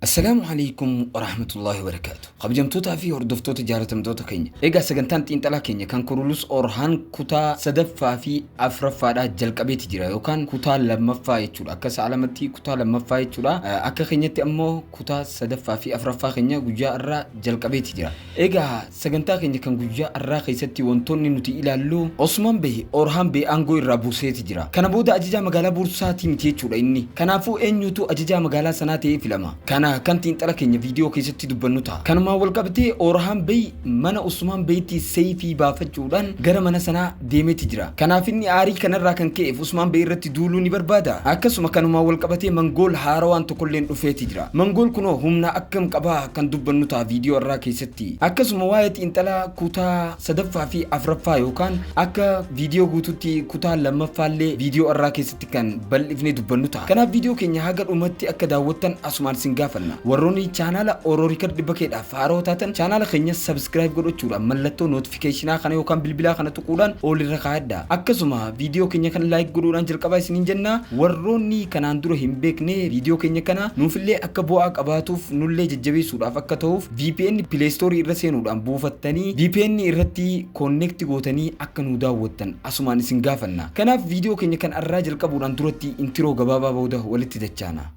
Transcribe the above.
Assalaamu alaikum warahmatullahi wabarakaatu. Kabajamtootaa fi hordoftoota jaalatamtoota keenya. Egaa sagantaan xiinxalaa keenya kan Kurulus Orhaan kutaa sadaffaa fi afuraffaadhaa jalqabeeti jira yookaan kutaa lammaffaa jechuudha. Akka sa'a lamatti kutaa lammaffaa jechuudha. Akka keenyatti ammoo kutaa sadaffaa fi afuraffaa keenya guyyaa irraa jalqabeeti jira. Egaa sagantaa keenya kan guyyaa irraa keessatti wantoonni nuti ilaallu Osman Bey Orhaan Bey aangoo irraa buuseeti jira. Kana booda ajajaa magaalaa Bursaatii miti jechuudha inni. Kanaafuu eenyutu ajajaa magaalaa sanaa ta'ee filama? Kana kan xiinxala keenya viidiyoo keessatti dubbannu ta'a. Kanumaan wal qabatee Orhaan Bey mana Usmaan Beyitti seeyfii baafachuudhaan gara mana sanaa deemeeti jira. Kanaaf inni aarii kanarraa kan ka'eef Usmaan Bey irratti duuluu ni barbaada. Akkasuma kanumaan wal qabatee Mangool haarawaan tokkolleen dhufeeti jira. Mangool kunoo humna akkam qabaa kan dubbannu ta'a viidiyoo irraa keessatti. Akkasuma waa'ee xiinxalaa kutaa sadaffaa fi afuraffaa yookaan akka viidiyoo guutuutti kutaa lammaffaallee viidiyoo irraa keessatti kan bal'ifnee dubbannu ta'a. Kanaaf viidiyoo keenya haga dhumatti akka daawwattan asumaan isin gaafanna. Warroonni chaanaala Oro Record dhibba keedhaaf haarawaa taatan chaanaala keenya subscribe godhachuudhaan mallattoo notificationaa kana yookaan bilbilaa kana tuquudhaan ol irra kaa'adha. Akkasuma viidiyoo keenya kana like godhuudhaan jalqabaa isiniin jenna. Warroonni kanaan dura hin beekne viidiyoo keenya kana nuufillee akka bu'aa qabaatuuf nullee jajjabeessuudhaaf akka ta'uuf VPN Play Store irra seenuudhaan buufattanii VPN irratti connect gootanii akka nu daawwattan asumaan isin gaafanna. Kanaaf viidiyoo keenya kan arraa jalqabuudhaan duratti intro gabaabaa booda walitti dachaana.